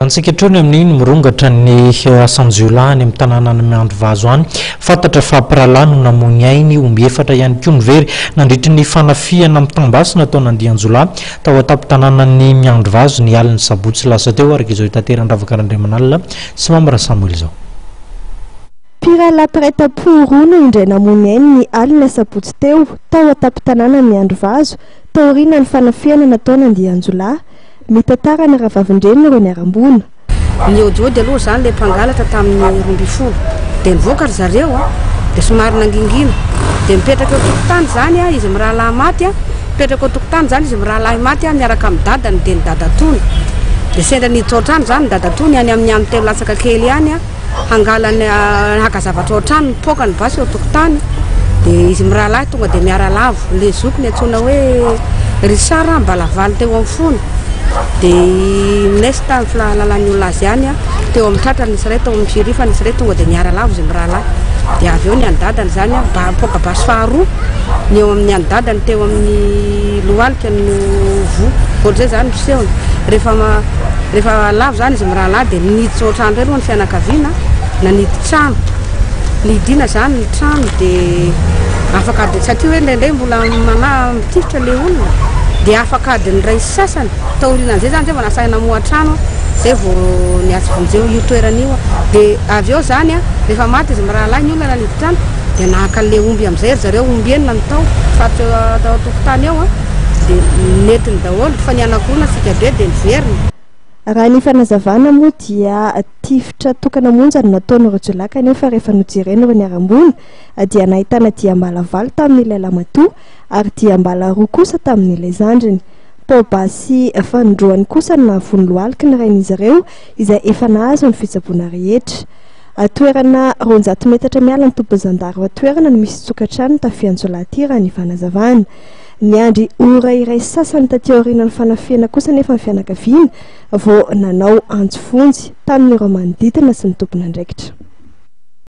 Antsika hatreo amin'iny mirongatra ny asan-jiolahy any amin'ny tanànan'i Miandrivazo any. Fantatra fa mpirahalahy no namoy ny ainy, omby efatra ihany koa no very nandritry ny fanafihana mitam-basy nataon'andian-jiolahy tao an-tampon-tanànan'i Miandrivazo ny alin'ny sabotsy lasa teo, araka izao itateran'i Ravaka Randriamanalina sy Mamy Rasamoel izao. Mpirahalahy mpiray tam-po roa no indray namoy ny ainy ny alin'ny asabotsy teo, tao an-tampon-tanànan'i Miandrivazo, taorian'ny fanafihana nataon'andian-jiolahy. Mitantara ny rahavavin-dreniny ireo niharam-boina. Nihaodihaody aloha izany ilay mpangalatra tamin'ny 12 dia nivoaka ry zareo a, dia somary nangingina, dia mipetraka eo an-tokotany izany a, izy mirahalahy maty a, mipetraka eo an-tokotany izany izy mirahalahy maty a, miaraka amin'ny dadany dia ny dadatoany, dia sendra niditra ao an-trano izany ny dadatoany any amin'ny any telo latsaka kely any a. Hangala ny haka zavatra ao an-trano, mipoaka ny basy eo an-tokotany, dia izy mirahalahy tonga dia miara-lavo. Ilay zokiny antsoina hoe Richard mba lavaly teo amin'ny fony, dia i Nesta ny fahalalan'ny olona azy ihany, teo amin'ny tratrany nisy iray, tao amin'ny firifany nisy iray, tonga dia miara-lavo izy mirahalahy. Dia avy eo ny an'i dadany izany, mba mipoaka basy faharoa, ny eo amin'ny an'i dadany teo amin'ny lohalika no voa. Ohatr'izay izany ny fisehony. Rehefa Rehefa lavo izany izy mirahalahy dia niditra ao an-trano indray aloha ny fianakaviana, nanidy trano. Nidina izany ny trano dia afaka ady, satria hoe indraindray mbola manahy mitifitra ilay olona dia afaka adiny iray sy sasany taorianan'izay izany izay vao nasaina namoha trano izay vao niantso vonjeo io toerana io. Dia avy eo izany rehefa maty izy mirahalahy ny olona nanidy trano dia naka an'ilay omby amin'izay ry zareo, omby enina no tao fa tao an-tokotany ao. Dia nentiny daholo fa ny anankiroa nasiaka be dia niverina. Raha ny fanazavana moa dia tifitra tokana monja no nataon'ireo jiolahy kanefa rehefa nojerena ireo niharam-boina dia nahitana diam-bala valo tamin'ilay lamatoa ary diam-bala roa kosa tamin'ilay zandriny. Pao-basy fanindroany kosa no nahavoa ny lohaliky ny rain'izy ireo izay efa nahazo ny fitsaboana rehetra. Toerana 200 metatra miala ny tobin'ny zandary ao an-toerana no misy tokantrano tafihan-jiolahy ity raha ny fanazavana. Niandry ora iray sy sasany taty aorianan'ny fanafihana kosa anefa ny fianakaviana vao nanao antso vonjy tamin'ireo manodidina sy ny tompon'andraikitra.